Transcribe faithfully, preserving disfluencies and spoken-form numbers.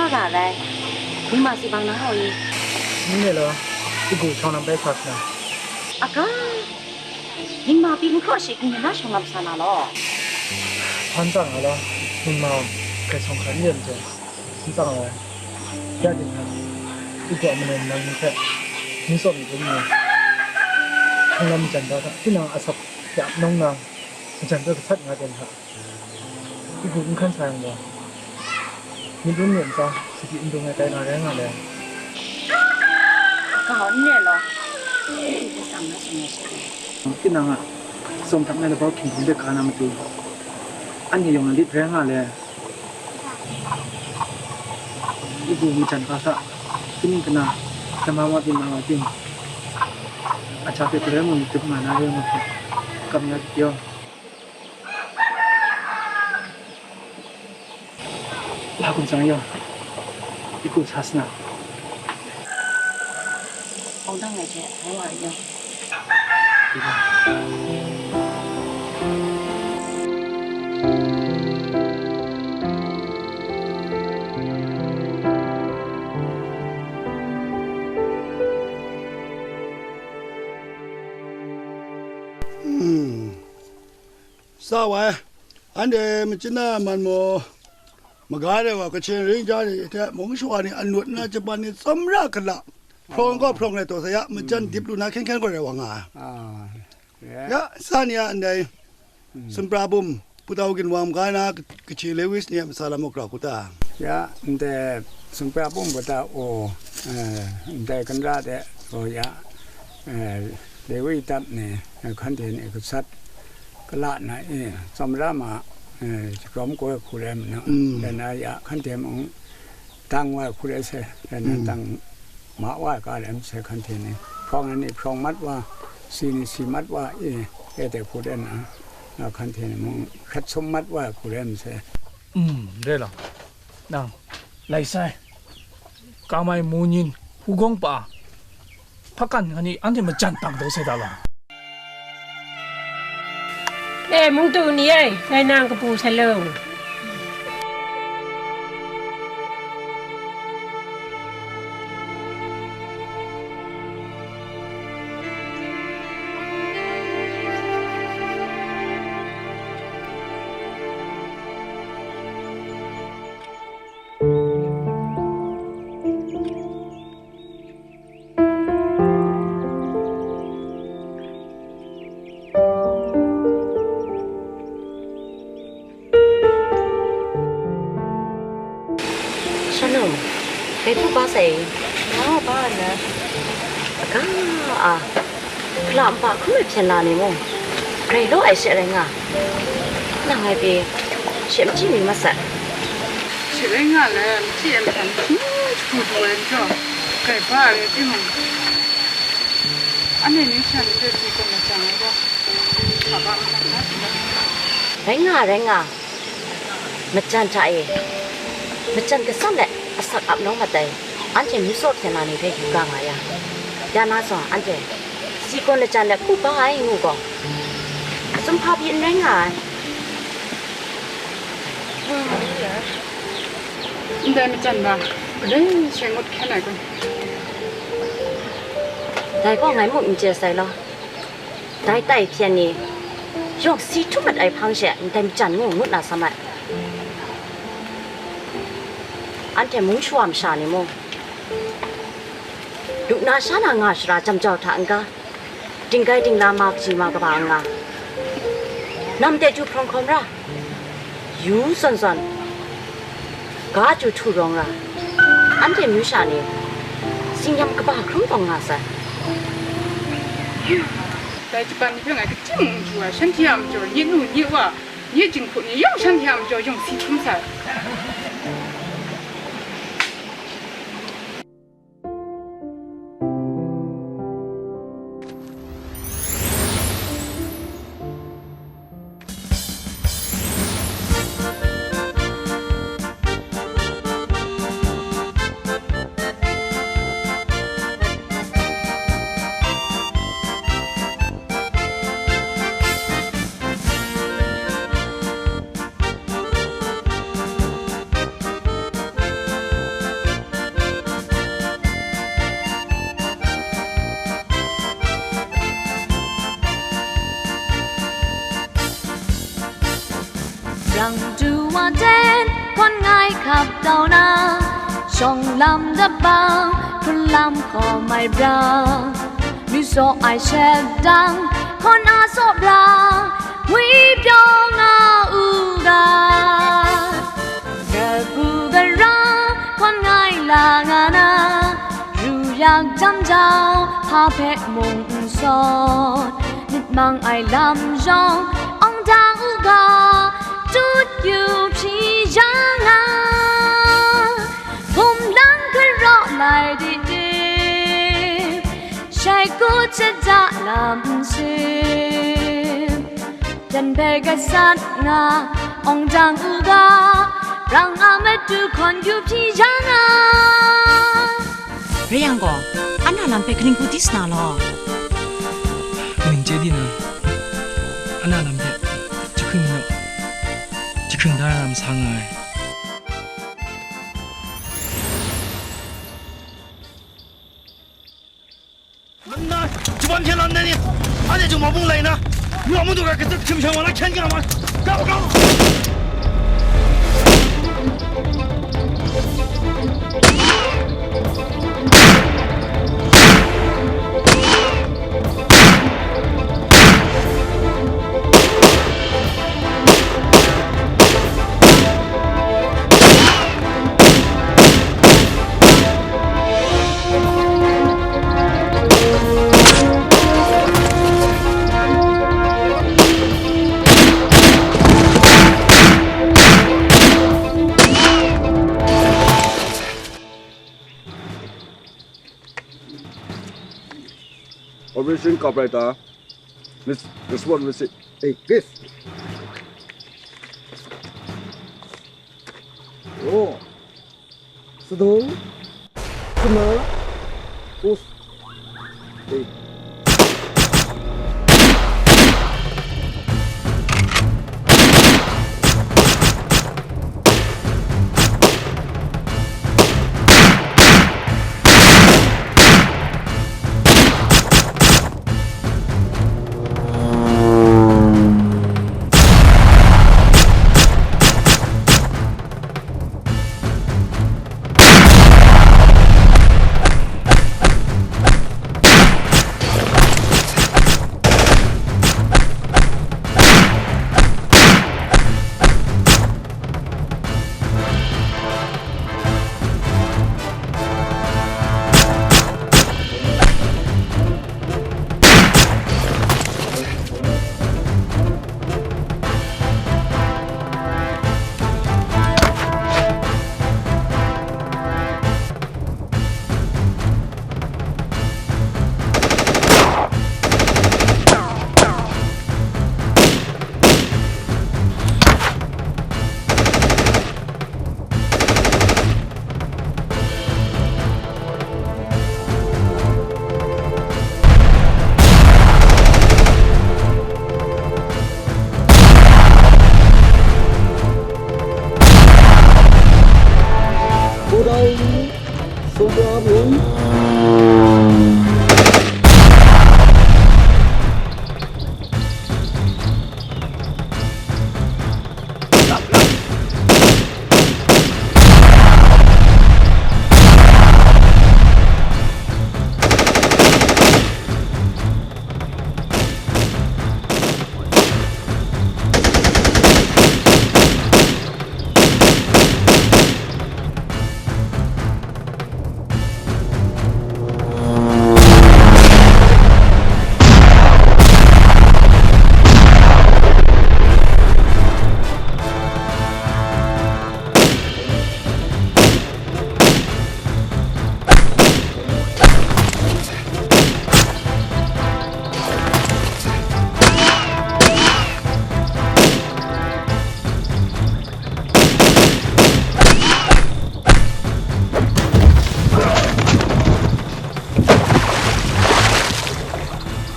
Ga rai, ningma si bang na hau i? Ni ne law, i gu shawng lam bai sa sa na. Aga, ningma pyi n hkraw shi, ningma na shawng lam sa na law. Hpan tsang nga law, ningma hkrai shawng hkrai n yen hte, n tsang ai. Ya ting hta, i gu a manen nang ni hpe, ni tsawm ni dum ni, hkang lam majan da hta, tinang a sap hte ap nawng na, majan hpe gasat nga ten hta. I gu n hkan sa yang gaw, myit run myit ntsa, sadi n dung ai tai na rai nga le. Ga n re law, n tsang na sung ai she. Tinang a, tsawm htak na labau hkying hkying de ga na matu, anhte yawng na lit rai nga le. I gu majan ga hta, kaning kana, nama wa ting, ma wa ting, a hta hpe galoi mung tup nga na rai nga hpe, kam ya pyaw. La gun tsang yaw, i gu sa sa na. Hpawng dang ai hte, hpawng wa ai yaw. Hmm. Sa wai, anhte machyina man maw, maga de wa, Kachin ring ja ni hte mung shawa ni anut nna jaban ni tsawmra hkala, hprawng gaw hprawng rai taw sa ya, majan dip lu na hkyen hkyen gaw rai wa nga ai. Ah, ya. Ya, sa ni a ndai, hmm, Sumprabum, Putau Ginwam ga na, Kachi Lewis ni a matsa lam muk grau hku ta? Ya, ndai Sumprabum Putau, eh, ndai Kanra de, oh, ya, eh, Lewi dap ni, eh, hkan hte ni gasat kala na e, tsawmra ma, eh, shagrawm koi hku rai ma na, mm, dai na ya, hkan hte mung dang wa ai hku rai sai, dai na, mm, dang ma wa ai ga rai masai hkan hte ni, hprawng ai ni hprawng mat wa, si ni si mat wa, e, e de hku rai na, na hkan hte ni mung hkrat sum mat wa ai hku rai masai. Mm, rai law. Nang, lai sai, kamai mu nyin, hugawng pa, hpakan nga ni, anhte majan tang dau sai da law. E, mungtu ni e, ngai nang kabu sa law. Shalom, dai hku ba sai? Nga ba na. Aga a, hpala npa hkrum ai hpyen la ni mung, grai law ai she rai nga, nang ngai pyi she machyi mi masat. She rai nga le, machyi ai mahtan hpyi jahku du ai majaw, grai ba ai rai timung, anhte ning sha ni hpe si tawn ai jang ai gaw, hpa ba mahtang na hte. Rai nga, rai nga. Majan hta e, majan gasat let asak ap nawng mat ai, anhte myu tsaw hpyen na ni hpe yu ga nga yang, ya na zawn anhte si gawn lajan let hku ba ai ngu gaw, sumhpa pyi n rai nga ai. Ndai majan hta, galoi she ngut hkyen ai kun? Dai gaw ngai muk n chye sai law. Dai tai hpyen ni, yawng si htum mat ai hpang she ndai majan ngu ngut na sa mat. Anhte mung shawa masha ni mung, lu na sha na nga shara jam jau hta n-ga, dinggai dingla ma kaji ma kaba n-ga, nam de ju hprawng hkawm ra, yu zawn zawn, ga chyu htu rawng ra, anhte myu sha ni, tsingyam kaba hkrum tawn nga sai. Dai jaban ni hpe ngai kaji mung n chyu ai, shanhte a majaw nye nu, nye wa, nye jinghku ni yawng shanhte a majaw yawng si hkrum sai. Rang du wa ten, hkawn ngai hkap tau na, shawng lam dabang, hkrun lam hkawm ai bra, mi saw ai shet dang, hkawn a saw bra, ngwi pyaw nga u ga. Kabu gara, hkawn ngai la nga na, ru yak jam jau, hpa hpe mung n sawt, myit mang ai lam yawng, awng dang u ga, tut yu hpyi ya nga. Bum lang karaw lai di di, shai kut shada lam nsin, jan hpe gasat nga, awng dang u ga, rang a matu hkawn yu hpyi ya nga. Rai yang gaw, ana lam hpe kaning hku di sa na law? Kaning chye di na, ana lam hpe jahkring naw, jahkring da na masa nga ai. Nna, jabam hkyen lam nai ni, anhte jung mabung lai na, yawng madu ga katuk htim shang wa na hkyen nga ma, ga ga. Operation Kapraita, Miss, respond visit. Hey, this. Oh. Sadong. Sana. Us. Hey.